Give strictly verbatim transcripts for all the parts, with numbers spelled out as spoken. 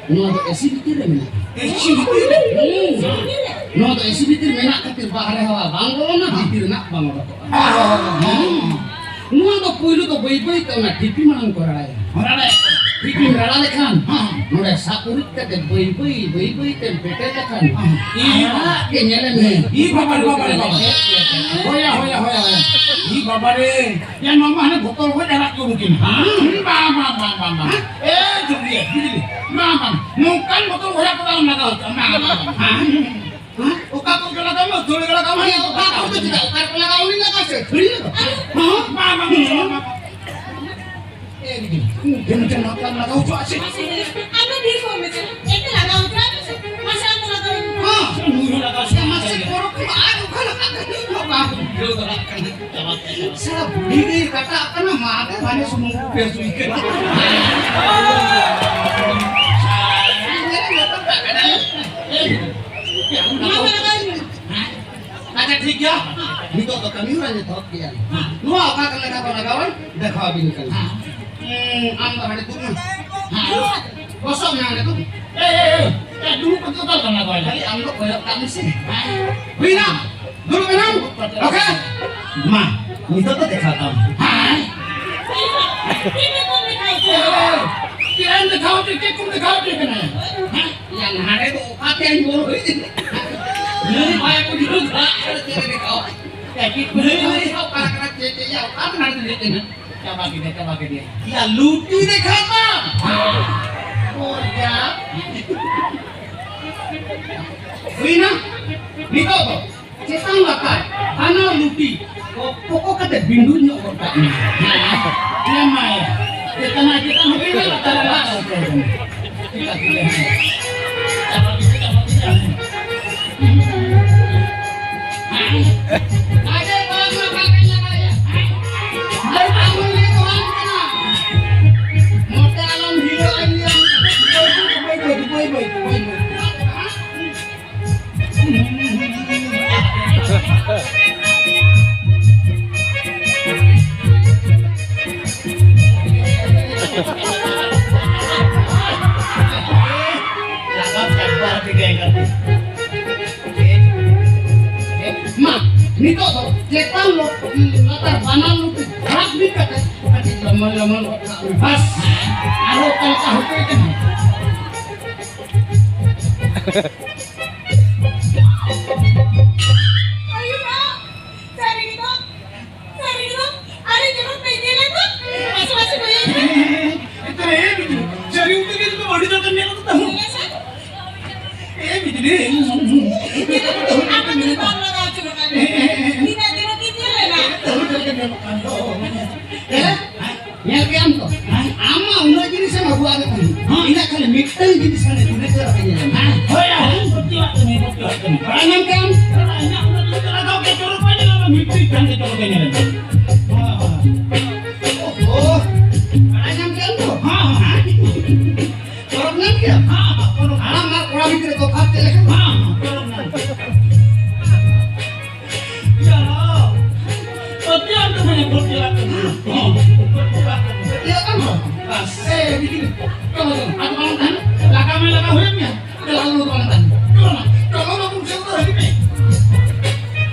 ᱱᱚᱣᱟ ᱫᱚ ᱮᱥᱤ ᱵᱷᱤᱛᱤᱨ ᱨᱮ ᱢᱮᱱᱟᱜᱼᱟ᱾ ᱮᱥᱤ ᱵᱷᱤᱛᱤᱨ ᱨᱮ? ᱦᱩᱸ᱾ ᱱᱚᱣᱟ ᱫᱚ ᱮᱥᱤ ᱵᱷᱤᱛᱤᱨ ᱢᱮᱱᱟᱜ ᱠᱷᱟᱹᱛᱤᱨ ᱵᱟᱦᱨᱮ ᱦᱟᱣᱟ ᱵᱟᱝ ᱵᱚᱞᱚᱱᱟ, ᱵᱷᱤᱛᱤᱨ ᱨᱮᱱᱟᱜ ᱵᱟᱝ ᱚᱰᱚᱠᱚᱜᱼᱟ᱾ ᱦᱩᱸ᱾ ᱱᱚᱣᱟ ᱫᱚ ᱯᱩᱭᱞᱩ ᱫᱚ ᱵᱟᱹᱭ ᱵᱟᱹᱭ ᱛᱮ ᱚᱱᱟ ᱴᱷᱤᱯᱤ ᱢᱟᱲᱟᱝ ᱠᱚ ᱨᱟᱲᱟᱭᱟ᱾ ᱨᱟᱲᱟᱭᱟ᱾ ᱴᱷᱤᱯᱤᱢ ᱨᱟᱲᱟ ᱞᱮᱠᱷᱟᱱ, ᱦᱮᱸ᱾ ᱱᱚᱰᱮ ᱥᱟᱵ ᱩᱨᱤᱡ ᱠᱟᱛᱮ ᱵᱟᱹᱭ ᱵᱟᱹᱭ, ᱵᱟᱹᱭ ᱵᱟᱹᱭ ᱛᱮᱢ ᱯᱮᱴᱮᱡ ᱞᱮᱠᱷᱟᱱ, ᱦᱮᱸ᱾ ᱤᱧ ᱨᱟᱜ ᱜᱮ ᱧᱮᱞᱮ ᱢᱮ᱾ ᱤ ᱵᱟᱵᱟ ᱨᱮ, ᱵᱟᱵᱟ ᱨᱮ, ᱵᱟᱵᱟ ᱨᱮ᱾ ᱦᱳᱭᱟ, ᱦᱳᱭᱟ, ᱦᱳᱭᱟ, ᱦᱳᱭᱟ᱾ ᱤ ᱵᱟᱵᱟ ᱨᱮ᱾ ᱭᱟ, ᱱᱚᱣᱟ ᱢᱟ ᱦᱟᱱᱮ ᱵᱚᱛᱚᱞ ᱠᱷᱚᱡ ᱟᱲᱟᱜ ᱠᱚ ᱵᱩᱠᱤᱱ᱾ ᱦᱮᱸ᱾ ᱵᱟᱝ, ᱵᱟᱝ, ᱵᱟᱝ, ᱵᱟᱝ, ᱵᱟᱝ᱾ ᱮ, ᱡᱩᱞᱤᱭᱟ, ᱵᱤᱡᱽᱞᱤ᱾ ᱵᱟᱝ, ᱵᱟᱝ᱾ ᱱᱚᱝᱠᱟᱱ ᱵᱚᱛᱚᱞ ᱠᱷᱚᱡ ᱟᱲᱟᱜ ᱠᱚ ᱵᱟᱝ ᱞᱟᱜᱟᱣ ᱦᱚᱪᱚᱜᱼᱟ᱾ ᱵᱟᱝ, ᱵᱟᱝ, ᱵᱟᱝ᱾ ᱦᱮᱸ? ᱚᱠᱟ ᱠᱚ ᱡᱚᱞᱟ ᱠᱟᱢᱟ, ᱛᱷᱩᱲᱤ ᱡᱚᱞᱟ ᱠᱟᱢᱟ, ᱦᱮᱸ, ᱚᱠᱟ ᱠᱚ ᱪᱮᱫᱟᱜ? ᱚᱠᱟ ᱨᱮᱠᱚ ᱞᱟᱜᱟᱣᱟ? ᱩᱱᱤ ᱞᱟᱜᱟᱣ ᱥᱮ ᱛᱷᱩᱲᱤ ᱞᱟᱜᱟᱣ? ᱦᱮᱸ? ᱵᱟᱝ, ᱵᱟᱝ, ᱵᱟᱝ, ᱵᱟᱝ᱾ ᱮ, ᱫᱤᱫᱤ, ᱩᱱᱤ ᱴᱷᱮᱱ ᱢᱤᱫᱴᱮᱱ ᱱᱚᱝᱠᱟᱱ ᱞᱟᱜᱟᱣ ᱦᱚᱪᱚᱣᱟᱜ ᱥᱮ᱾ ᱟᱞᱚ ᱰᱷᱮᱨ ᱠᱚ ᱢᱮᱛᱟ᱾ ᱮᱠᱴᱟ ᱞᱟᱜᱟᱣ ᱦᱚᱪᱚᱣᱟᱜ ᱢᱮᱥᱮ᱾ ᱢᱟᱥᱮ ᱟᱢ ᱫᱚ ᱞᱟᱜᱟᱣ ᱢᱮ᱾ ᱦᱮᱸ, ᱱᱩᱭ ᱦᱚᱸ ᱞᱟᱜᱟᱣ ᱥᱮ, ᱢᱟᱥᱮ ᱯᱚᱨᱚᱵᱽ ᱠᱚ ᱟᱨ ᱚᱠᱟ ᱞᱮᱠᱟ ᱠᱟᱛᱮ ᱤᱧ ᱦᱚᱸ ᱵᱟᱝ ᱵᱩᱡᱷᱟᱹᱣ ᱫᱟᱲᱮᱭᱟᱜ ᱠᱟᱱᱟ᱾ ᱥᱟᱞᱟ ᱵᱩᱰᱷᱤ ᱜᱮᱭ ᱠᱟᱴᱟᱜ ᱠᱟᱱᱟ, ᱢᱟ ᱫᱚ ᱢᱟᱱᱮ ᱥᱩᱱᱩᱢ ᱠᱚ ᱯᱮ ᱥᱩᱭ ᱠᱟᱱᱟ᱾ ᱟᱪᱪᱷᱟ, ᱴᱷᱤᱠ ᱜᱮᱭᱟ᱾ ᱱᱤᱛᱚᱜ ᱫᱚ ᱠᱟᱹᱢᱤ ᱦᱚᱨᱟ ᱮᱛᱚᱦᱚᱵ ᱠᱮᱜᱼᱟ᱾ ᱱᱚᱣᱟ ᱚᱠᱟ ᱞᱮᱠᱟ ᱠᱚ ᱞᱟᱜᱟᱣᱟ, ᱫᱮᱠᱷᱟᱣ ᱟᱹᱵᱤᱱ ᱠᱟᱱᱟ᱾ ᱦᱩᱸ, ᱟᱢ ᱫᱚ ᱦᱟᱸᱰᱮ ᱫᱩᱲᱩᱵ ᱢᱮ᱾ ᱦᱮᱸ, ᱵᱚᱥᱚᱜ ᱢᱮ ᱦᱟᱸᱰᱮ ᱫᱩᱲᱩᱵ᱾ ᱮ, ᱮ, ᱮ, ᱮ, ᱫᱩᱲᱩᱵ ᱠᱟᱛᱮ ᱚᱠᱟ ᱞᱮᱠᱟᱢ ᱞᱟᱜᱟᱣᱟ? ᱠᱷᱟᱹᱞᱤ ᱟᱢ ᱫᱚ ᱠᱚᱭᱚᱜ ᱠᱟᱜ ᱢᱮᱥᱮ᱾ ᱦᱩᱭᱱᱟ? ᱫᱩᱲᱩᱵ ᱮᱱᱟᱢ? ᱳᱠᱮ? ᱢᱟ, ᱱᱤᱛᱚᱜ ᱫᱚ ᱫᱮᱠᱷᱟᱣ ᱛᱟᱢ᱾ ᱦᱮᱸ? ᱪᱮᱫ ᱮᱢ ᱫᱮᱠᱷᱟᱣ ᱦᱚᱪᱚ, ᱪᱮᱫ ᱠᱚᱢ ᱫᱮᱠᱷᱟᱣ ᱦᱚᱪᱚᱭ ᱠᱟᱱᱟ? ᱦᱮᱸ? ᱭᱟ, ᱱᱟᱰᱮ ᱫᱚ ᱚᱠᱟ ᱛᱮ ᱟᱹᱧ ᱵᱚᱞᱚ ᱦᱩᱭ ᱮᱱᱟ? ᱱᱩᱭ ᱵᱟᱭ ᱵᱩᱡᱷᱟᱹᱣ ᱫᱟ, ᱪᱮᱫ ᱮ ᱫᱮᱠᱷᱟᱣᱟ? ᱱᱩᱭ ᱞᱟᱹᱭ ᱚᱠᱟ ᱠᱟᱱᱟ, ᱪᱮᱫ, ᱪᱮᱫ, ᱭᱟ, ᱚᱠᱟ ᱛᱮ ᱱᱟᱰᱮ ᱫᱚ ᱦᱮᱡ ᱮᱱᱟ? ᱪᱟᱵᱟ ᱠᱮᱫᱮ, ᱪᱟᱵᱟ ᱠᱮᱫᱮ᱾ ᱭᱟ, ᱞᱩᱴᱤ ᱫᱮᱠᱷᱟᱣ ᱛᱟᱢ᱾ ᱳ ᱭᱟ᱾ ᱦᱩᱭᱱᱟ? ᱱᱤᱛᱚᱜ ᱫᱚ ᱪᱮᱛᱟᱱ ᱞᱟᱛᱟᱨ, ᱦᱟᱱᱟ ᱞᱩᱴᱤ, ᱠᱚ-, ᱠᱚᱠᱚ ᱠᱟᱛᱮ ᱵᱤᱸᱰᱩᱡ ᱧᱚᱜ ᱜᱚᱫ ᱠᱟᱜ ᱢᱮ᱾ ᱦᱮᱸ, ᱢᱟ ᱭᱟ᱾ ᱪᱮᱛᱟᱱ ᱟᱨ ᱪᱮᱛᱟᱱ ᱦᱚᱸ ᱵᱤᱸᱰᱩᱡ, ᱞᱟᱛᱟᱨ ᱟᱨ ᱞᱟᱛᱟᱨ ᱦᱚᱸ ᱵᱤᱸᱰᱩᱡ᱾ ᱪᱮᱫᱟᱜ ᱵᱤᱸᱰᱩᱡ? ᱪᱟᱵᱟ ᱠᱮᱫᱮ, ᱪᱟᱵᱟ ᱠᱮᱫᱮ᱾ ᱱᱤᱛᱚᱜ ᱫᱚ ᱪᱮᱛᱟᱱ ᱞᱚ-, ᱞᱟᱛᱟᱨ ᱵᱟᱱᱟᱨ ᱞᱩᱛᱩᱨ ᱵᱷᱟᱜᱽ ᱢᱤᱫ ᱠᱟᱛᱮ ᱠᱟᱹᱴᱤᱡ ᱞᱚᱢᱚᱱ ᱞᱚᱢᱚᱱ ᱜᱚᱫ ᱠᱟᱜ ᱢᱮ᱾ ᱵᱟᱥ, ᱟᱨᱦᱚᱸ ᱚᱠᱟ ᱞᱮᱠᱟ ᱦᱩᱭ ᱠᱟᱱᱟ᱾ ᱟᱭᱳ ᱢᱟ, ᱥᱟᱹᱨᱤ ᱜᱮ ᱫᱚ, ᱥᱟᱹᱨᱤ ᱜᱮ ᱫᱚ, ᱟᱨᱮ ᱡᱮᱢᱚᱱ ᱯᱮ ᱧᱮᱞᱮ ᱫᱚ, ᱯᱟᱥᱮ ᱯᱟᱥᱮ ᱠᱚ ᱤᱭᱟᱹ ᱮᱱᱛᱮ ᱨᱮ, ᱮ ᱵᱤᱴᱤ, ᱥᱟᱹᱨᱤ ᱩᱛᱟᱹᱨ ᱜᱮ ᱡᱩᱫᱤ ᱟᱹᱰᱤ ᱡᱳᱨ ᱛᱮᱢ ᱧᱮᱞ ᱠᱟᱫᱟ᱾ ᱦᱮᱸ ᱥᱮ? ᱮ ᱵᱤᱴᱤ ᱨᱮ, ᱟᱯᱮ ᱫᱚ ᱵᱟᱝ ᱞᱟᱜᱟᱣ ᱦᱚᱪᱚ ᱠᱟᱜ ᱢᱮ᱾ ᱛᱤᱱᱟᱹᱜ ᱫᱤᱱ ᱨᱮ ᱧᱮᱞ ᱞᱮᱱᱟ? ᱟᱹᱰᱤ ᱡᱳᱨ ᱛᱮᱢ ᱧᱮᱞᱚᱜ ᱠᱟᱱ ᱫᱚ᱾ ᱦᱮᱸ? ᱧᱮᱞ ᱠᱮᱜ ᱟᱢ ᱛᱚ? ᱟᱢ ᱢᱟ ᱩᱱᱟᱹᱜ ᱡᱤᱱᱤᱥ ᱮᱢ ᱟᱹᱜᱩᱣᱟᱫ ᱠᱚ᱾ ᱦᱮᱸ᱾ ᱤᱱᱟᱹ ᱠᱷᱟᱹᱞᱤ ᱢᱤᱫᱴᱟᱝ ᱡᱤᱱᱤᱥ ᱠᱷᱟᱱ ᱩᱱᱟᱹᱜ ᱪᱮᱦᱨᱟ ᱯᱮ ᱧᱮᱞ ᱧᱟᱢᱟ᱾ ᱦᱮᱸ? ᱦᱳᱭ, ᱦᱳᱭ, ᱥᱚᱛᱭᱚ ᱟᱜ ᱠᱟᱹᱢᱤ, ᱥᱚᱛᱭᱚ ᱟᱜ ᱠᱟᱹᱢᱤ᱾ ᱵᱟᱲᱟᱭ ᱧᱟᱢ ᱠᱮᱜ ᱟᱢ? ᱤᱱᱟᱹ ᱩᱱᱟᱹᱜ ᱡᱤᱱᱤᱥ ᱞᱟᱜᱟᱣ ᱠᱮᱫ ᱪᱚᱨᱚᱠ ᱯᱮ ᱧᱮᱞ ᱧᱟᱢᱟ, ᱢᱤᱫᱴᱤᱡ ᱠᱷᱟᱱ ᱜᱮ ᱪᱚᱨᱚᱠ ᱯᱮ ᱧᱮᱞ ᱧᱟᱢᱟ᱾ ᱦᱳᱭ, ᱦᱳᱭ᱾ ᱳᱦᱳ, ᱵᱟᱲᱟᱭ ᱧᱟᱢ ᱠᱮᱜ ᱟᱢ ᱛᱚ? ᱦᱮᱸ, ᱦᱮᱸ᱾ ᱯᱚᱨᱚᱵᱽ ᱧᱟᱢ ᱠᱮᱜ ᱟᱢ? ᱦᱮᱸ, ᱦᱮᱸ, ᱯᱚᱨᱚᱵᱽ᱾ ᱦᱟᱲᱟᱢ ᱟᱨ ᱠᱚᱲᱟ ᱵᱷᱤᱛᱨᱤ ᱨᱮ ᱛᱚᱯᱷᱟᱛ ᱪᱮᱫ ᱞᱮᱠᱟ? ᱦᱮᱸ, ᱦᱮᱸ, ᱯᱚᱨᱚᱵᱽ ᱧᱟᱢ᱾ ᱭᱟ, ᱯᱟᱹᱛᱭᱟᱹᱣ ᱟᱢ ᱫᱚ ᱢᱟᱱᱮ ᱯᱟᱹᱛᱭᱟᱹᱣ ᱟᱢ ᱫᱚ᱾ ᱦᱮᱸ, ᱯᱟᱹᱛᱭᱟᱹᱣ ᱟᱢ ᱫᱚ᱾ ᱵᱟᱥ᱾ ᱮ, ᱵᱤᱴᱤ, ᱪᱚᱞᱚ, ᱪᱚᱞᱚ, ᱟᱫᱚ ᱵᱟᱝ ᱛᱟᱦᱮᱱ, ᱞᱟᱜᱟ ᱢᱮ, ᱞᱟᱜᱟ ᱦᱩᱭᱮᱱ ᱜᱮᱭᱟ᱾ ᱪᱟᱞᱟᱣ ᱫᱚ ᱵᱟᱝ ᱛᱟᱦᱮᱱ᱾ ᱪᱚᱞᱚ ᱱᱟ, ᱪᱚᱞᱚ ᱱᱟ, ᱵᱚᱱ ᱥᱮᱱ ᱫᱚ ᱦᱤᱡᱩᱜ ᱢᱮ᱾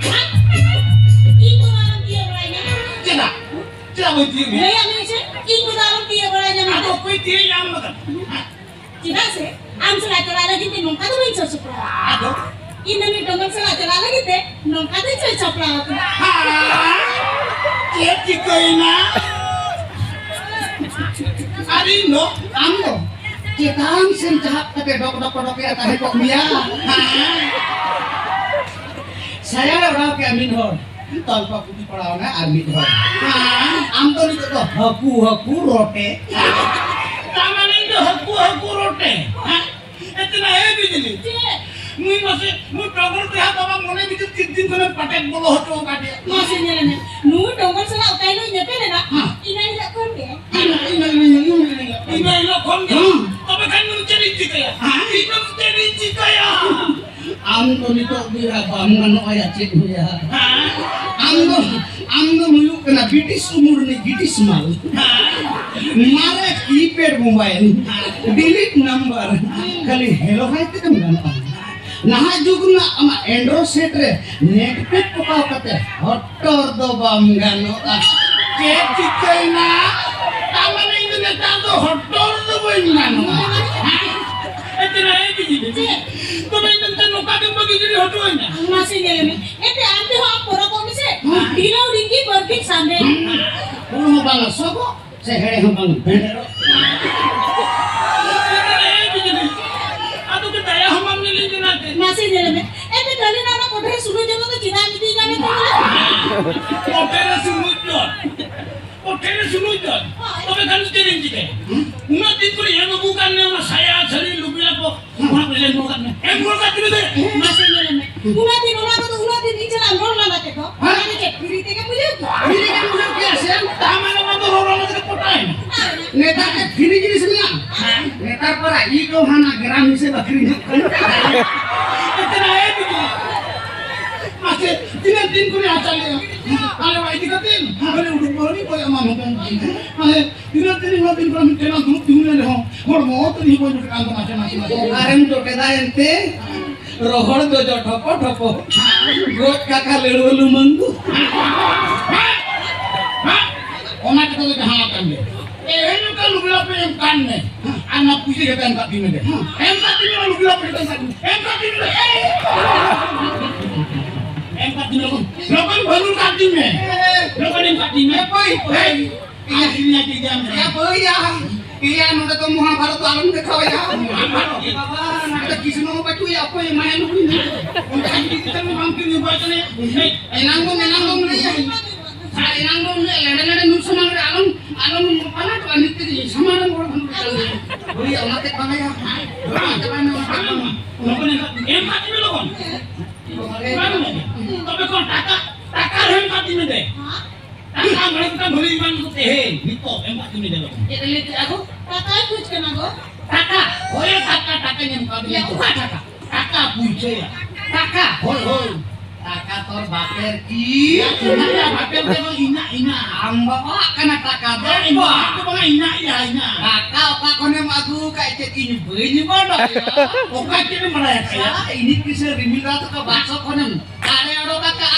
ᱤᱧ ᱫᱚ ᱵᱟᱝ ᱛᱤᱭᱟᱹᱜ ᱵᱟᱲᱟᱭ ᱧᱟᱢᱟ᱾ ᱪᱮᱫᱟᱜ? ᱪᱮᱫᱟᱜ ᱵᱟᱹᱧ ᱛᱤᱭᱟᱹᱜ ᱢᱮᱭᱟ? ᱞᱟᱹᱭᱟᱜ ᱢᱮ ᱥᱮ, ᱤᱧ ᱠᱚᱫᱚ ᱟᱞᱚᱢ ᱛᱤᱭᱟᱹᱜ ᱵᱟᱲᱟᱭ ᱧᱟᱢᱟ᱾ ᱟᱫᱚ ᱚᱠᱚᱭ ᱛᱤᱭᱟᱹᱜ ᱧᱟᱢ ᱠᱟᱫᱟ? ᱪᱮᱫᱟᱜ ᱥᱮ, ᱟᱢ ᱥᱟᱞᱟᱜ ᱪᱟᱞᱟᱜ ᱞᱟᱹᱜᱤᱫ ᱛᱮ ᱱᱚᱝᱠᱟ ᱫᱚ ᱵᱟᱹᱧ ᱥᱟᱹᱛ ᱥᱟᱯᱲᱟᱣᱟ᱾ ᱟᱫᱚ? ᱤᱧ ᱫᱚ ᱱᱩᱭ ᱰᱚᱸᱜᱚᱨ ᱥᱟᱞᱟᱜ ᱪᱟᱞᱟᱜ ᱞᱟᱹᱜᱤᱫ ᱛᱮ ᱱᱚᱝᱠᱟ ᱫᱚᱧ ᱥᱟᱹᱛ ᱥᱟᱯᱲᱟᱣ ᱟᱠᱟᱱᱟ᱾ ᱦᱟ? ᱪᱮᱫ ᱪᱤᱠᱟᱹᱭᱮᱱᱟ? ᱟᱨ ᱤᱧ ᱫᱚ? ᱟᱢ ᱫᱚ ᱪᱮᱛᱟᱱ ᱥᱮᱱ ᱪᱟᱦᱟᱵ ᱠᱟᱛᱮ ᱰᱚᱠ ᱰᱚᱠ ᱰᱚᱠ ᱮ ᱛᱟᱦᱮᱸ ᱠᱚᱜ ᱢᱮᱭᱟ᱾ ᱦᱟ? ᱥᱟᱭᱟ ᱚᱰᱟᱣ ᱠᱮᱜᱼᱟ ᱢᱤᱫ ᱦᱚᱲ᱾ ᱛᱚᱞᱯᱟ ᱯᱩᱴᱤ ᱯᱟᱲᱟᱣ ᱱᱟ ᱟᱨ ᱢᱤᱫ ᱦᱚᱲ᱾ ᱦᱮᱸ, ᱟᱢ ᱫᱚ ᱱᱤᱛᱚᱜ ᱫᱚ ᱦᱟᱹᱠᱩ, ᱦᱟᱹᱠᱩ ᱨᱚᱴᱮ᱾ ᱛᱟᱨ ᱢᱟᱱᱮ ᱤᱧ ᱫᱚ ᱦᱟᱹᱠᱩ, ᱦᱟᱹᱠᱩ ᱨᱚᱴᱮ᱾ ᱦᱮᱸ? ᱮᱛᱱᱟ ᱮ ᱵᱤᱡᱽᱞᱤ᱾ ᱪᱮᱫ? ᱱᱩᱭ ᱢᱟᱥᱮ, ᱱᱩᱭ ᱴᱚᱜᱚᱨ ᱛᱮ ᱦᱟᱸᱜ ᱵᱟᱵᱟ ᱢᱚᱱᱮ ᱵᱷᱤᱛᱤᱨ ᱛᱤᱱ ᱫᱤᱱ ᱠᱷᱚᱱᱮ ᱯᱟᱴᱮᱫ ᱵᱚᱞᱚ ᱦᱚᱪᱚ ᱟᱠᱟᱫᱮᱭᱟ᱾ ᱢᱟᱥᱮ ᱧᱮᱞ ᱢᱮ, ᱱᱩᱭ ᱴᱚᱜᱚᱨ ᱥᱟᱞᱟᱜ ᱚᱠᱟ ᱦᱤᱞᱳᱜ ᱧᱮᱯᱮᱞ ᱮᱱᱟ, ᱦᱮᱸ᱾ ᱤᱱᱟᱹ ᱦᱤᱞᱳᱜ ᱠᱷᱚᱱ ᱜᱮ᱾ ᱤᱱᱟᱹ, ᱤᱱᱟᱹ, ᱤᱱᱟᱹ, ᱤᱱᱟᱹ, ᱤᱱᱟᱹ, ᱤᱱᱟᱹ ᱦᱤᱞᱳᱜ ᱠᱷᱚᱱ ᱜᱮ᱾ ᱦᱮᱸ᱾ ᱛᱚᱵᱮ ᱠᱷᱟᱱ ᱱᱩᱭ ᱪᱮᱫ ᱤᱧ ᱪᱤᱠᱟᱹᱭᱟ? ᱦᱮᱸ᱾ ᱤᱧ ᱫᱚ ᱪᱮᱫ ᱤᱧ ᱪᱤᱠᱟᱹᱭᱟ? ᱟᱢ ᱫᱚ ᱱᱤᱛᱚᱜ ᱵᱮᱲᱟ ᱵᱟᱢ ᱜᱟᱱᱚᱜᱼᱟ ᱭᱟ, ᱪᱮᱫ ᱦᱩᱭᱟ? ᱟᱢ ᱫᱚ, ᱟᱢ ᱫᱚᱢ ᱦᱩᱭᱩᱜ ᱠᱟᱱᱟ ᱵᱨᱤᱴᱤᱥ ᱩᱢᱩᱞ ᱨᱤᱱᱤᱡ ᱵᱨᱤᱴᱤᱥ ᱢᱟᱞ᱾ ᱢᱟᱨᱮ ᱠᱤᱯᱮᱰ ᱢᱳᱵᱟᱭᱤᱞ, ᱰᱤᱞᱤᱴ ᱱᱟᱢᱵᱟᱨ, ᱠᱷᱟᱹᱞᱤ ᱦᱮᱞᱳ ᱦᱟᱭ ᱛᱮᱜᱮᱢ ᱜᱟᱱᱚᱜᱼᱟ᱾ ᱱᱟᱦᱟᱜ ᱡᱩᱜᱽ ᱨᱮᱱᱟᱜ ᱟᱢᱟᱜ Android set ᱨᱮ net pack ᱯᱚᱠᱟᱣ ᱠᱟᱛᱮ ᱦᱚᱴᱚᱨ ᱫᱚ ᱵᱟᱢ ᱜᱟᱱᱚᱜᱼᱟ᱾ ᱪᱮᱫ ᱪᱤᱠᱟᱹᱭᱮᱱᱟ? ᱛᱟᱨ ᱢᱟᱱᱮ ᱤᱧ ᱫᱚ ᱱᱮᱛᱟᱨ ᱫᱚ ᱦᱚᱴᱚᱨ ᱫᱚ ᱵᱟᱹᱧ ᱜᱟᱱᱚᱜᱼᱟ᱾ ᱮ ᱛᱮᱱᱟ, ᱮ ᱵᱤᱡᱤ ᱵᱤᱡᱤ᱾ ᱪᱮᱫ? ᱛᱚᱵᱮ ᱤᱧ ᱫᱚ ᱱᱮᱛᱟᱨ ᱱᱚᱝᱠᱟ ᱜᱮᱢ ᱵᱟᱹᱜᱤ ᱜᱤᱰᱤ ᱦᱚᱴᱚ ᱟᱹᱧᱟ? ᱢᱟᱥᱮ ᱧᱮᱞ ᱢᱮ, ᱮᱱᱛᱮ ᱟᱢ ᱛᱮᱦᱚᱸ ᱟᱢ ᱯᱚᱨᱚᱵᱚᱜ ᱢᱮᱥᱮ᱾ ᱦᱮᱸ᱾ ᱰᱷᱤᱞᱟᱹᱣ ᱰᱷᱤᱝᱠᱤ ᱵᱟᱹᱨᱯᱤ ᱥᱟᱸᱫᱮ᱾ ᱦᱩᱲᱩ ᱦᱚᱸ ᱵᱟᱝ ᱥᱚᱜᱚᱜ, ᱥᱮ ᱦᱮᱲᱮ ᱦᱚᱸ ᱵᱟᱝ ᱵᱮᱸᱰᱮᱨᱚᱜ᱾ ᱮ ᱵᱤᱡᱤ ᱵᱤᱡᱤ᱾ ᱟᱫᱚ ᱠᱤ ᱫᱟᱭᱟ ᱦᱚᱸ ᱵᱟᱢ ᱧᱮᱞᱤᱧ ᱠᱟᱱᱟ ᱮᱱᱛᱮ? ᱢᱟᱥᱮ ᱧᱮᱞ ᱢᱮ, ᱮᱱᱛᱮ ᱠᱟᱹᱞᱤ ᱱᱚᱣᱟ ᱠᱚᱴᱷᱮ ᱥᱩᱱᱩᱢ ᱡᱚᱢ ᱫᱚ ᱪᱮᱫᱟᱜ ᱮᱢ ᱤᱫᱤᱭ ᱠᱟᱱ ᱛᱟᱵᱚᱱᱟ? ᱠᱚᱴᱷᱮ ᱨᱮ ᱥᱩᱱᱩᱢ ᱡᱚᱢ? ᱠᱚᱴᱷᱮ ᱨᱮ ᱥᱩᱱᱩᱢ ᱡᱚᱢ? ᱦᱳᱭ᱾ ᱛᱚᱵᱮ ᱠᱷᱟᱱ ᱪᱮᱫ ᱤᱧ ᱪᱤᱠᱟᱹᱭᱟ? ᱩᱱᱟᱹᱜ ᱫᱤᱱ ᱠᱷᱚᱱ ᱮᱢ ᱟᱹᱜᱩ ᱠᱟᱫ ᱢᱮ ᱚᱱᱟ ᱥᱟᱭᱟ, ᱥᱟᱹᱲᱤ, ᱞᱩᱜᱽᱲᱤ ᱞᱟᱯᱚ, ᱚᱱᱟ ᱠᱚ ᱮᱢ ᱜᱚᱫ ᱠᱟᱜ ᱢᱮ᱾ ᱮᱢ ᱜᱚᱫ ᱠᱟᱜ ᱛᱤᱧ ᱢᱮ᱾ ᱢᱟᱥᱮ ᱧᱮᱞ ᱢᱮ᱾ ᱩᱱᱟᱹᱜ ᱫᱤᱱ ᱚᱱᱟ ᱠᱚᱫᱚ, ᱩᱱᱟᱹᱜ ᱫᱤᱱ ᱤᱧ ᱥᱟᱞᱟᱜ ᱨᱚᱲ ᱞᱟᱸᱫᱟ ᱠᱮᱫ ᱫᱚ᱾ ᱦᱮᱸ? ᱚᱱᱟ ᱫᱚ ᱪᱮᱫ free ᱛᱮᱜᱮ ᱵᱩᱡᱷᱟᱹᱣ ᱠᱮᱫᱟ? Free ᱛᱮᱜᱮ ᱵᱩᱡᱷᱟᱹᱣ ᱠᱮᱫᱟ ᱥᱮ? ᱛᱟ ᱢᱟᱱᱮ ᱚᱱᱟ ᱫᱚ ᱨᱚᱲ ᱞᱟᱸᱫᱟ ᱛᱮᱜᱮ ᱯᱚᱴᱟᱭᱮᱱᱟ᱾ ᱦᱮᱸ᱾ ᱱᱮᱛᱟᱨ ᱪᱮᱫ free ᱡᱤᱱᱤᱥ ᱢᱮᱱᱟᱜᱼᱟ? ᱦᱮᱸ᱾ ᱱᱮᱛᱟᱨ ᱯᱟᱨᱟ ᱤ ᱠᱚ ᱦᱟᱱᱟ ᱜᱨᱟᱢ ᱦᱤᱥᱟᱹᱵ ᱟᱹᱠᱷᱨᱤᱧᱚᱜ ᱠᱟᱱᱟ᱾ ᱮᱛᱱᱟ ᱮ ᱵᱤᱴᱤ᱾ ᱢᱟᱥᱮ, ᱛᱤᱱᱟᱹᱜ ᱫᱤᱱ ᱠᱷᱚᱱ ᱟᱪᱟᱨ ᱞᱮᱜᱼᱟ? ᱟᱞᱮ ᱚᱲᱟᱜ ᱤᱫᱤ ᱠᱟᱛᱮ, ᱟᱞᱮ ᱩᱰᱩᱠ ᱵᱟᱹᱦᱩ ᱠᱚ ᱮᱢᱟ ᱢᱮ᱾ ᱢᱟᱥᱮ, ᱛᱤᱱᱟᱹᱜ ᱫᱤᱱ ᱱᱚᱣᱟ ᱫᱤᱱ ᱠᱷᱚᱱ ᱢᱤᱫᱴᱮᱱ ᱫᱩᱲᱩᱵ ᱛᱤᱸᱜᱩ ᱞᱮᱱ ᱨᱮᱦᱚᱸ, ᱦᱚᱲᱢᱚ ᱛᱟᱹᱱᱤᱡ ᱦᱚᱸ ᱵᱟᱹᱧ ᱡᱚᱴᱮᱫ ᱠᱟᱱ ᱛᱟᱢᱟ, ᱢᱟᱥᱮ, ᱢᱟᱥᱮ, ᱢᱟᱥᱮ᱾ ᱚᱠᱟᱨᱮᱢ ᱡᱚᱴᱮᱫᱟ ᱮᱱᱛᱮ? ᱨᱚᱦᱚᱲ ᱡᱚᱡᱚ ᱴᱷᱚᱯᱚ ᱴᱷᱚᱯᱚ᱾ ᱜᱚᱡ ᱠᱟᱠᱟ ᱞᱟᱹᱲᱣᱟᱹ ᱞᱩᱢᱟᱹᱝ ᱫᱚ᱾ ᱚᱱᱟ ᱠᱟᱛᱷᱟ ᱫᱚ ᱡᱟᱦᱟᱸ ᱠᱟᱱ ᱜᱮ᱾ ᱛᱮᱦᱮᱧ ᱚᱱᱠᱟ ᱞᱩᱜᱽᱲᱤ ᱞᱟᱯᱚ ᱮᱢ ᱠᱟᱱ ᱢᱮ᱾ ᱟᱨ ᱚᱱᱟ ᱯᱩᱭᱥᱟᱹ ᱡᱚᱛᱚ ᱮᱢ ᱠᱟᱜ ᱛᱤᱧ ᱢᱮ᱾ ᱮᱢ ᱠᱟᱜ ᱛᱤᱧ ᱢᱮ, ᱚᱱᱟ ᱞᱩᱜᱽᱲᱤ ᱞᱟᱯᱚ ᱡᱚᱛᱚ ᱮᱢ ᱠᱟᱜ ᱛᱤᱧ ᱢᱮ᱾ ᱮᱢ ᱠᱟᱜ ᱛᱤᱧ ᱢᱮ᱾ ᱮᱢ ᱠᱟᱜ ᱛᱤᱧ ᱢᱮ, ᱞᱚᱜᱚᱱ᱾ ᱞᱚᱜᱚᱱ ᱵᱷᱟᱹᱜᱩ ᱠᱟᱜ ᱛᱤᱧ ᱢᱮ᱾ ᱞᱚᱜᱚᱱ ᱮᱢ ᱠᱟᱜ ᱛᱤᱧ ᱢᱮ᱾ ᱦᱟᱯᱳᱭ, ᱦᱟᱯᱳᱭ᱾ ᱮᱭ, ᱤᱧ ᱧᱟ ᱠᱤ ᱡᱟᱢ ᱨᱮ᱾ ᱮ ᱵᱚᱭᱟ, ᱮᱭᱟ, ᱱᱚᱰᱮ ᱫᱚ ᱢᱚᱦᱟᱵᱷᱟᱨᱚᱛ ᱫᱚ ᱟᱞᱚᱢ ᱫᱮᱠᱷᱟᱣᱟ ᱭᱟ᱾ ᱵᱟᱵᱟ, ᱱᱚᱰᱮ ᱫᱚ ᱠᱨᱤᱥᱱᱚ ᱦᱚᱸ ᱵᱟᱹᱪᱩᱜ ᱭᱟ, ᱚᱠᱚᱭ ᱮᱢᱟᱭᱟ ᱱᱩᱠᱩ? ᱚᱱᱠᱟ ᱡᱩᱫᱤ ᱠᱤᱛᱟᱹᱵ ᱵᱟᱢ ᱠᱤᱨᱤᱧ ᱦᱚᱪᱚ ᱠᱟᱱᱟ᱾ ᱮᱱᱟᱝ ᱫᱚᱢ, ᱮᱱᱟᱝ ᱫᱚᱢ ᱞᱟᱹᱭᱟ᱾ ᱟᱨ ᱮᱱᱟᱝ ᱫᱚᱢ ᱞᱟᱹᱭᱟ, ᱞᱮᱰᱮ ᱞᱮᱰᱮ ᱱᱩᱭ ᱥᱟᱢᱟᱝ ᱨᱮ ᱟᱞᱚᱢ, ᱟᱞᱚᱢ ᱯᱟᱞᱟᱴᱚᱜᱼᱟ, ᱱᱤᱛ ᱛᱮᱜᱮ ᱤᱧ ᱥᱟᱢᱟᱝ ᱨᱮᱢ ᱨᱚᱲ ᱵᱷᱟᱹᱜᱤ ᱠᱟᱱ ᱜᱮᱭᱟ᱾ ᱦᱳᱭ, ᱚᱱᱟᱛᱮ ᱵᱟᱝ ᱭᱟ᱾ ᱚᱱᱟᱛᱮ ᱵᱟᱝ ᱭᱟ, ᱚᱱᱟᱛᱮ ᱵᱟᱝ ᱭᱟ᱾ ᱮᱢ ᱠᱟᱛᱮ ᱢᱮ ᱞᱚᱜᱚᱱ᱾ ᱵᱟᱝ ᱢᱮ᱾ ᱛᱚᱵᱮ ᱠᱷᱚᱱ ᱴᱟᱠᱟ, ᱴᱟᱠᱟ ᱨᱮᱦᱚᱸ ᱮᱢ ᱠᱟᱛᱮ ᱢᱮ ᱫᱮ᱾ ᱴᱟᱠᱟ ᱢᱚᱬᱮ ᱜᱚᱴᱟᱝ ᱵᱷᱟᱹᱞᱤ ᱵᱟᱝ ᱠᱚ ᱛᱟᱦᱮᱸ, ᱱᱤᱛᱚᱜ ᱮᱢ ᱠᱟᱜ ᱛᱤᱧ ᱢᱮ ᱫᱮ ᱞᱚᱜᱚᱱ᱾ ᱪᱮᱫ ᱮ ᱞᱟᱹᱭ ᱠᱮᱫᱟ ᱜᱚ? ᱴᱟᱠᱟᱭ ᱠᱷᱚᱡᱽ ᱠᱟᱱᱟ ᱜᱚ᱾ ᱴᱟᱠᱟ? ᱦᱳᱭ, ᱴᱟᱠᱟ, ᱴᱟᱠᱟᱧ ᱮᱢ ᱠᱟᱜ ᱢᱮᱭᱟ᱾ ᱚᱠᱟ ᱴᱟᱠᱟ? ᱴᱟᱠᱟ ᱯᱩᱭᱥᱟᱹ ᱭᱟ᱾ ᱴᱟᱠᱟ? ᱦᱳᱭ, ᱦᱳᱭ᱾ ᱴᱟᱠᱟ ᱛᱚᱨ ᱵᱟᱯᱮᱨ ᱠᱤ? ᱤᱧᱟᱹᱜ ᱵᱟᱯᱮᱨ ᱫᱚ ᱵᱟᱝ, ᱤᱧᱟᱹᱜ, ᱤᱧᱟᱹᱜ᱾ ᱟᱢ ᱵᱟᱵᱟᱣᱟᱜ ᱠᱟᱱᱟ ᱴᱟᱠᱟ ᱫᱚ᱾ ᱤᱧᱟᱹᱜ ᱫᱚ ᱵᱟᱝ, ᱤᱧᱟᱹᱜ, ᱤᱧᱟᱹᱜ, ᱤᱧᱟᱹᱜ᱾ ᱴᱟᱠᱟ ᱚᱠᱟ ᱠᱷᱚᱱᱮᱢ ᱟᱹᱜᱩ ᱟᱠᱟᱫ? ᱪᱮᱫ ᱤᱧ ᱵᱟᱹᱧ ᱵᱟᱰᱟᱭᱟ? ᱚᱠᱟ ᱪᱮᱫ ᱮᱢ ᱵᱟᱲᱟᱭᱟ? ᱟᱪᱪᱷᱟ, ᱤᱧᱤᱡ ᱠᱤᱥᱟᱹ ᱨᱤᱢᱤᱞ ᱫᱟ ᱛᱟᱠᱚ ᱵᱟᱠᱥᱚ ᱠᱷᱚᱱᱮᱢ ᱫᱟᱲᱮ ᱚᱰᱚᱠ ᱟᱠᱟᱜᱼᱟ᱾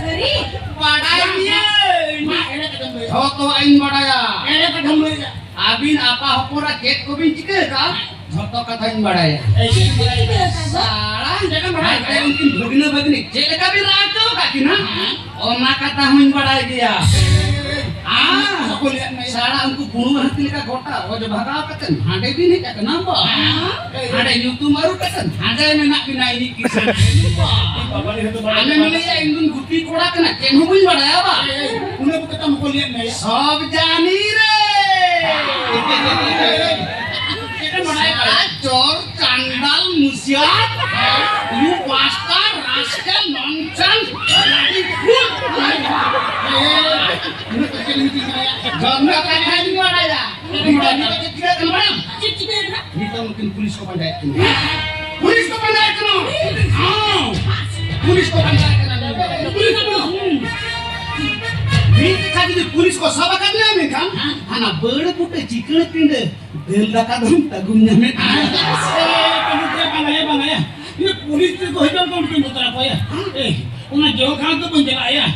ᱥᱟᱹᱨᱤ? ᱵᱟᱰᱟᱭ ᱜᱤᱭᱟᱹᱧ᱾ ᱢᱟ, ᱮᱲᱮ ᱠᱟᱛᱷᱟᱢ ᱞᱟᱹᱭᱟ᱾ ᱡᱷᱚᱛᱚᱣᱟᱜ ᱤᱧ ᱵᱟᱰᱟᱭᱟ᱾ ᱮᱲᱮ ᱠᱟᱛᱷᱟᱢ ᱞᱟᱹᱭᱟ᱾ ᱟᱹᱵᱤᱱ ᱟᱯᱟ ᱦᱚᱯᱚᱱ ᱨᱮ ᱪᱮᱫ ᱠᱚᱵᱤᱱ ᱪᱤᱠᱟᱹ ᱟᱠᱟᱫᱼᱟ? ᱡᱷᱚᱛᱚ ᱠᱟᱛᱷᱟᱧ ᱵᱟᱲᱟᱭᱟ᱾ ᱮᱭ, ᱪᱮᱫ ᱮᱢ ᱵᱟᱲᱟᱭᱟ? ᱥᱟᱲᱟ, ᱪᱮᱫ ᱮᱢ ᱵᱟᱲᱟᱭᱟ? ᱟᱨ ᱩᱱᱠᱤᱱ ᱵᱷᱟᱹᱜᱽᱱᱟᱹ ᱵᱷᱟᱹᱜᱽᱱᱤ ᱪᱮᱫ ᱞᱮᱠᱟ ᱵᱤᱱ ᱨᱟᱜ ᱦᱚᱪᱚ ᱟᱠᱟᱫ ᱠᱤᱱᱟ? ᱦᱮᱸ? ᱚᱱᱟ ᱠᱟᱛᱷᱟ ᱦᱚᱸᱧ ᱵᱟᱲᱟᱭ ᱜᱮᱭᱟ᱾ ᱮᱭ, ᱮᱭ, ᱮᱭ, ᱟᱨ ᱵᱟᱠᱚ ᱞᱟᱹᱭᱟᱫ ᱢᱮᱭᱟ᱾ ᱥᱟᱲᱟ, ᱩᱱᱠᱩ ᱵᱩᱱᱩ ᱦᱟᱹᱛᱤ ᱞᱮᱠᱟ ᱜᱚᱴᱟ ᱚᱡ ᱵᱷᱟᱜᱟᱣ ᱠᱟᱛᱮ ᱦᱟᱸᱰᱮ ᱵᱤᱱ ᱦᱮᱡ ᱟᱠᱟᱱᱟ ᱵᱟ? ᱦᱮᱸ? ᱦᱟᱸᱰᱮ ᱧᱩᱛᱩᱢ ᱟᱹᱨᱩ ᱠᱟᱛᱮ ᱦᱟᱸᱰᱮ ᱢᱮᱱᱟᱜ ᱵᱤᱱᱟ ᱤᱧᱤᱡ ᱠᱤᱥᱟᱹᱬ᱾ ᱵᱟᱵᱟ, ᱱᱤᱭᱟᱹ ᱫᱚ ᱵᱟᱵᱟ᱾ ᱟᱞᱮ ᱢᱮᱱᱮᱭᱟ ᱤᱧ ᱫᱚᱧ ᱜᱩᱯᱤ ᱠᱚᱲᱟ ᱠᱟᱱᱟ, ᱪᱮᱫ ᱦᱚᱸ ᱵᱟᱹᱧ ᱵᱟᱲᱟᱭᱟ ᱵᱟ? ᱮᱭ, ᱮᱭ, ᱩᱱᱟᱹᱜ ᱠᱟᱛᱷᱟ ᱵᱟᱠᱚ ᱞᱟᱹᱭᱟᱫ ᱢᱮᱭᱟ᱾ ᱥᱚᱵ ᱡᱟᱱᱤ ᱨᱮ᱾ ᱪᱮᱫ ᱮᱢ ᱵᱟᱲᱟᱭᱟ? ᱥᱟᱲᱟ ᱪᱚᱨ ᱪᱟᱱᱰᱟᱞ ᱢᱩᱥᱤᱭᱟᱛ, you bastard, rascal, nonsense, bloody fool. ᱡᱚᱱᱢᱚ ᱠᱟᱛᱷᱟᱧ ᱵᱟᱲᱟᱭᱟ᱾ ᱵᱤᱴᱟ, ᱵᱤᱴᱟ ᱪᱮᱫ ᱪᱤᱠᱟᱹᱜ ᱠᱟᱱᱟ ᱵᱟᱲᱟᱭᱟᱢ? ᱪᱮᱫ ᱪᱤᱠᱟᱹᱭᱮᱱᱟ? ᱱᱤᱛᱚᱝ ᱱᱩᱠᱤᱱ ᱯᱩᱞᱤᱥ ᱠᱚ ᱯᱟᱸᱡᱟᱭᱮᱫ ᱠᱤᱱᱟ᱾ ᱯᱩᱞᱤᱥ ᱠᱚ ᱯᱟᱸᱡᱟᱭᱮᱫ ᱠᱤᱱᱟ? ᱦᱮᱸ᱾ ᱯᱩᱞᱤᱥ ᱠᱚ ᱯᱟᱸᱡᱟᱭᱮᱫ ᱠᱤᱱᱟ᱾ ᱯᱩᱞᱤᱥ ᱠᱚ? ᱦᱩᱸ᱾ ᱢᱤᱫ ᱡᱚᱠᱷᱟ ᱡᱩᱫᱤ ᱯᱩᱞᱤᱥ ᱠᱚ ᱥᱟᱵ ᱟᱠᱟᱫ ᱢᱮᱭᱟ, ᱢᱮᱱᱠᱷᱟᱱ ᱦᱟᱱᱟ ᱵᱟᱹᱲ ᱵᱩᱴᱟᱹ ᱪᱤᱠᱟᱹᱲ ᱯᱤᱸᱰᱟᱹ ᱫᱟᱹᱞ ᱫᱟᱠᱟ ᱫᱚᱢ ᱛᱟᱹᱜᱩᱢ ᱧᱟᱢᱮᱫ᱾ ᱮ, ᱵᱟᱝᱟᱭᱟ, ᱵᱟᱝᱟᱭᱟ᱾ ᱤᱱᱟᱹ ᱯᱩᱞᱤᱥ ᱛᱮᱠᱚ ᱦᱤᱡᱩᱜᱼᱟ, ᱩᱱᱠᱩ ᱵᱚᱛᱚᱨ ᱟᱠᱚᱣᱟ᱾ ᱮ, ᱚᱱᱟ ᱡᱮᱞ ᱠᱷᱟᱱᱟ ᱫᱚ ᱵᱟᱹᱧ ᱪᱟᱞᱟᱜᱼᱟ᱾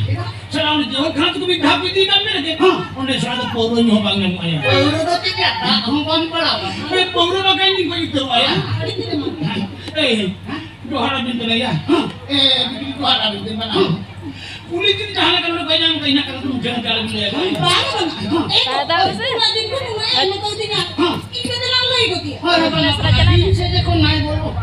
ᱥᱟᱞᱟ, ᱚᱱᱟ ᱡᱮᱞ ᱠᱷᱟᱱᱟ ᱛᱮᱠᱚ ᱢᱤᱫ ᱫᱷᱟᱣ ᱠᱚ ᱤᱫᱤ ᱠᱟᱜ ᱢᱮ ᱨᱮᱜᱮ, ᱦᱮᱸ᱾ ᱚᱸᱰᱮ ᱥᱟᱞᱟ ᱫᱚ ᱯᱟᱹᱣᱨᱟᱹ ᱧᱩ ᱦᱚᱸ ᱵᱟᱝ ᱧᱟᱢᱚᱜᱼᱟ᱾ ᱯᱟᱹᱣᱨᱟᱹ ᱫᱚ ᱪᱮᱫ ᱞᱮᱠᱟ? ᱫᱟᱜ ᱦᱚᱸ ᱵᱟᱢ ᱯᱟᱲᱟᱣᱟ᱾ ᱮ, ᱯᱟᱹᱣᱨᱟᱹ ᱵᱟᱠᱷᱟᱱ ᱤᱧ ᱜᱚᱡ ᱩᱛᱟᱹᱨᱚᱜᱼᱟ᱾ ᱮ, ᱡᱚᱦᱟᱨ ᱟᱵᱤᱱ ᱠᱟᱱᱟ ᱭᱟ᱾ ᱮ, ᱵᱤᱴᱤ, ᱡᱚᱦᱟᱨ ᱟᱵᱤᱱ ᱠᱟᱱᱟ᱾ ᱯᱩᱞᱤᱥ ᱡᱩᱫᱤ ᱡᱟᱦᱟᱸ ᱞᱮᱠᱟ ᱱᱚᱰᱮ ᱵᱟᱭ ᱧᱟᱢ ᱠᱟᱜ, ᱤᱱᱟᱹ ᱠᱟᱛᱷᱟ ᱫᱚ ᱡᱟᱹᱱ ᱪᱟᱞᱟᱜ ᱵᱤᱱ ᱞᱟᱹᱭᱟ᱾ ᱵᱟᱝ, ᱵᱟᱝ᱾ ᱮ, ᱫᱟᱫᱟ, ᱩᱱᱟᱹᱜ ᱫᱤᱱ ᱠᱷᱚᱱ ᱩᱱᱟᱹᱜ ᱮ ᱮᱢ ᱠᱟᱣᱫᱤᱧᱟ᱾ ᱤᱧ ᱫᱚ ᱫᱮᱞᱟ ᱞᱟᱹᱭ ᱜᱚᱫᱮᱭᱟ᱾ ᱦᱳᱭ, ᱦᱳᱭ, ᱦᱳᱭ᱾ ᱤᱧ ᱥᱮᱫ ᱡᱚᱠᱷᱚᱱ ᱱᱟᱭ ᱵᱚᱞᱚ᱾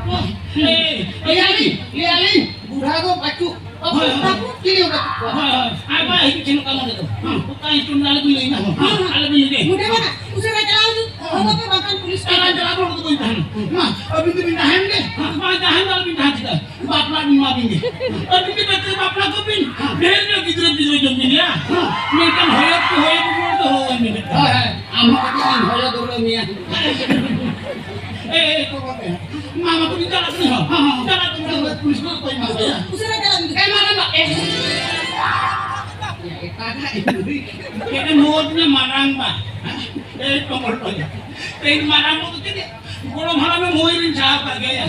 ᱮ, ᱮ, ᱞᱟᱹᱭᱟᱞᱤᱧ, ᱞᱟᱹᱭᱟᱞᱤᱧ, ᱵᱩᱲᱦᱟ ᱫᱚ ᱵᱟᱹᱪᱩᱜ᱾ ᱦᱳᱭ, ᱦᱳᱭ᱾ ᱵᱟᱹᱪᱩᱜ, ᱪᱤᱞᱤ ᱦᱚᱸ ᱵᱟᱹᱪᱩᱜ ᱠᱚᱣᱟ᱾ ᱦᱳᱭ, ᱦᱳᱭ᱾ ᱟᱨ ᱵᱟᱭ ᱦᱤᱡᱩᱜ ᱥᱮᱱᱚᱜ ᱠᱟᱱᱟ ᱚᱸᱰᱮ ᱫᱚ᱾ ᱦᱮᱸ᱾ ᱚᱠᱟ ᱧᱩᱛᱩᱢ ᱫᱚ ᱟᱞᱚᱵᱤᱱ ᱞᱟᱹᱭᱟ᱾ ᱦᱮᱸ, ᱟᱞᱚᱵᱤᱱ ᱞᱟᱹᱭᱟ᱾ ᱱᱚᱰᱮ ᱵᱟᱝᱟ, ᱩᱥᱟᱹᱨᱟ ᱪᱟᱞᱟᱣ ᱦᱤᱡᱩᱜ᱾ ᱦᱚᱦᱚ ᱯᱮ, ᱵᱟᱝᱠᱷᱟᱱ ᱯᱩᱞᱤᱥ ᱪᱟᱞᱟᱣ, ᱪᱟᱞᱟᱣ ᱫᱚ ᱵᱟᱹᱧ ᱛᱟᱦᱮᱱᱟ᱾ ᱢᱟ, ᱟᱹᱵᱤᱱ ᱫᱚᱵᱤᱱ ᱛᱟᱦᱮᱱ ᱜᱮ᱾ ᱵᱟᱝ ᱛᱟᱦᱮᱱ ᱫᱚ ᱟᱞᱚᱵᱤᱱ ᱛᱟᱦᱮᱱ ᱪᱮᱫᱟᱜ? ᱵᱟᱯᱞᱟ ᱵᱤᱱ ᱮᱢᱟ ᱵᱤᱱ ᱜᱮ᱾ ᱟᱹᱵᱤᱱ ᱫᱚ ᱵᱮᱥ ᱵᱟᱯᱞᱟ ᱠᱚ ᱵᱤᱱ᱾ ᱰᱷᱮᱨ ᱧᱚᱜ ᱜᱤᱫᱽᱨᱟᱹ ᱯᱤᱫᱽᱨᱟᱹ ᱡᱚᱢ ᱵᱤᱱ ᱭᱟ᱾ ᱢᱮᱱᱠᱷᱟᱱ ᱦᱚᱭᱚ ᱠᱚ ᱦᱚᱭᱚ ᱠᱚ ᱫᱚ ᱦᱚᱦᱚ ᱟᱹᱧ ᱢᱮ᱾ ᱦᱳᱭ, ᱦᱳᱭ᱾ ᱟᱢ ᱦᱚᱸ ᱠᱟᱹᱴᱤᱡ ᱤᱧ ᱦᱚᱭᱚ ᱫᱚᱨᱚ ᱢᱮᱭᱟ᱾ ᱮ, ᱮ, ᱮ, ᱠᱚ ᱵᱟᱯᱮ᱾ ᱢᱟ, ᱢᱟ, ᱛᱚᱵᱮ ᱪᱟᱞᱟᱜ ᱠᱟᱹᱱᱟᱹᱧ ᱦᱚᱸ᱾ ᱦᱚᱸ, ᱦᱚᱸ᱾ ᱪᱟᱞᱟᱜ ᱠᱟᱹᱱᱟᱹᱧ᱾ ᱯᱩᱞᱤᱥ ᱠᱚ ᱠᱚ ᱮᱢᱟ ᱠᱚᱣᱟ᱾ ᱩᱥᱟᱹᱨᱟ ᱪᱟᱞᱟᱜ ᱢᱮ᱾ ᱮ, ᱢᱟᱨᱟᱝ ᱵᱟ, ᱮ᱾ ᱮᱴᱟᱜᱟᱜ ᱤᱧ ᱞᱟᱹᱭ᱾ ᱮ, ᱢᱳᱴ ᱢᱮ, ᱢᱟᱨᱟᱝ ᱵᱟ᱾ ᱮ, ᱠᱚᱢᱚᱞ ᱵᱟ᱾ ᱮ, ᱢᱟᱨᱟᱝ ᱵᱟ ᱫᱚ ᱪᱮᱫ? ᱜᱚᱲᱚᱢ ᱦᱟᱲᱟᱢ ᱮ ᱢᱳᱭ ᱨᱤᱧ ᱪᱟᱦᱟᱣ ᱠᱟᱜ ᱜᱮᱭᱟ᱾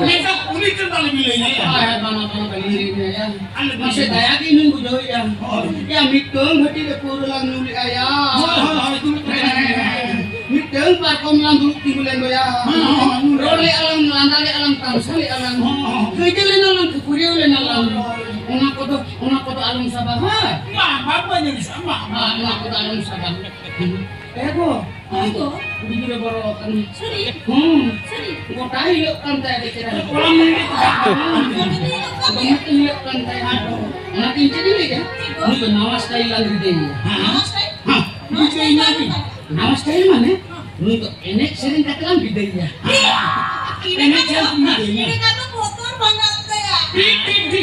ᱢᱮᱱᱠᱷᱟᱱ ᱩᱱᱤ ᱪᱮᱫ ᱵᱟᱞᱮ ᱢᱤᱞᱟᱹᱭᱟ? ᱦᱳᱭ, ᱦᱳᱭ, ᱵᱟᱝᱟ, ᱵᱟᱝᱟ, ᱵᱟᱹᱧ ᱞᱟᱹᱭ ᱜᱮᱭᱟ᱾ ᱟᱞᱮ ᱢᱟᱥᱮ ᱵᱟᱝ᱾ ᱫᱟᱭᱟ ᱜᱮ ᱤᱧ ᱦᱚᱧ ᱵᱩᱡᱷᱟᱹᱣᱮᱫᱼᱟ᱾ ᱦᱳᱭ᱾ ᱭᱟ, ᱢᱤᱫᱴᱟᱝ ᱵᱷᱟᱹᱴᱤ ᱨᱮ ᱯᱟᱹᱣᱨᱟᱹ ᱞᱟᱝ ᱧᱩ ᱞᱮᱜᱼᱟ ᱭᱟ᱾ ᱦᱳᱭ, ᱦᱳᱭ, ᱦᱳᱭ, ᱫᱩᱲᱩᱵ ᱠᱟᱛᱮ᱾ ᱦᱮᱸ, ᱦᱮᱸ, ᱦᱮᱸ᱾ ᱢᱤᱫᱴᱟᱝ ᱯᱟᱨᱠᱚᱢ ᱞᱟᱝ ᱫᱩᱲᱩᱵ ᱛᱤᱸᱜᱩ ᱞᱮᱱ ᱫᱚᱭᱟ᱾ ᱦᱮᱸ, ᱦᱮᱸ, ᱦᱮᱸ᱾ ᱨᱚᱲ ᱞᱮᱜᱼᱟ ᱞᱟᱝ, ᱞᱟᱸᱫᱟ ᱞᱮᱜᱼᱟ ᱞᱟᱝ, ᱛᱟᱢᱥᱟ ᱞᱮᱜᱼᱟ ᱞᱟᱝ᱾ ᱦᱮᱸ, ᱦᱮᱸ, ᱦᱮᱸ᱾ ᱠᱟᱹᱭᱡᱟᱹ ᱞᱮᱱᱟ ᱞᱟᱝ, ᱠᱷᱟᱹᱯᱟᱹᱨᱤᱭᱟᱹ ᱞᱮᱱᱟ ᱞᱟᱝ᱾ ᱦᱳᱭ, ᱦᱳᱭ, ᱦᱳᱭ᱾ ᱚᱱᱟ ᱠᱚᱫᱚ, ᱚᱱᱟ ᱠᱚᱫᱚ ᱟᱞᱚᱢ ᱥᱟᱵᱟ, ᱦᱮᱸ? ᱵᱟᱝ, ᱵᱟᱝ, ᱵᱟᱹᱧ ᱟᱹᱲᱤᱥᱚᱜᱼᱟ, ᱵᱟᱝ᱾ ᱦᱮᱸ, ᱚᱱᱟ ᱠᱚᱫᱚ ᱟᱞᱚᱢ ᱥᱟᱵᱟ᱾ ᱮ ᱜᱚ, ᱦᱳᱭ ᱜᱚ᱾ ᱠᱩᱲᱤ ᱜᱤᱫᱽᱨᱟᱹ ᱵᱚᱨᱚ ᱟᱠᱟᱱᱟ᱾ ᱥᱟᱹᱨᱤ? ᱦᱩᱸ᱾ ᱥᱟᱹᱨᱤ? ᱜᱚᱴᱟ ᱦᱤᱞᱟᱹᱜ ᱠᱟᱱ ᱛᱟᱭᱟ ᱵᱮᱪᱟᱨᱟ᱾ ᱠᱚᱲᱟ ᱢᱤᱫ ᱜᱮ ᱛᱟᱦᱮᱸ ᱠᱟᱱᱟ᱾ ᱫᱚᱢᱮ ᱛᱮ ᱦᱤᱞᱟᱹᱜ ᱠᱟᱱ ᱛᱟᱭᱟ᱾ ᱚᱱᱟᱛᱮ ᱤᱧ ᱪᱮᱫ ᱤᱧ ᱞᱟᱹᱭᱟ? ᱪᱮᱫ ᱜᱚ? ᱩᱱᱤ ᱫᱚ ᱱᱟᱣᱟ style ᱞᱟᱝ ᱵᱤᱫᱟᱹᱭᱮᱭᱟ᱾ ᱦᱮᱸ᱾ ᱱᱟᱣᱟ style? ᱦᱮᱸ᱾ ᱱᱟᱣᱟ ᱵᱤᱫᱟᱹᱭ style ᱱᱟᱵᱤᱱ᱾ ᱱᱟᱣᱟ style ᱢᱟᱱᱮ? ᱦᱮᱸ᱾ ᱱᱩᱭ ᱫᱚ ᱮᱱᱮᱡ ᱥᱮᱨᱮᱧ ᱠᱟᱛᱮ ᱞᱟᱝ ᱵᱤᱫᱟᱹᱭᱮᱭᱟ᱾ ᱤᱱᱟᱹ ᱮᱱᱮᱡ ᱠᱷᱟᱱ ᱥᱮᱨᱮᱧ ᱫᱚ, ᱵᱤᱫᱟᱹᱭᱮᱭᱟ᱾ ᱤᱱᱟᱹ ᱠᱷᱟᱱ ᱫᱚ ᱵᱚᱛᱚᱨ ᱵᱷᱟᱸᱜᱟᱜ ᱛᱟᱭᱟ᱾ ᱴᱷᱤᱠ, ᱴᱷᱤᱠ, ᱴᱷᱤᱠ᱾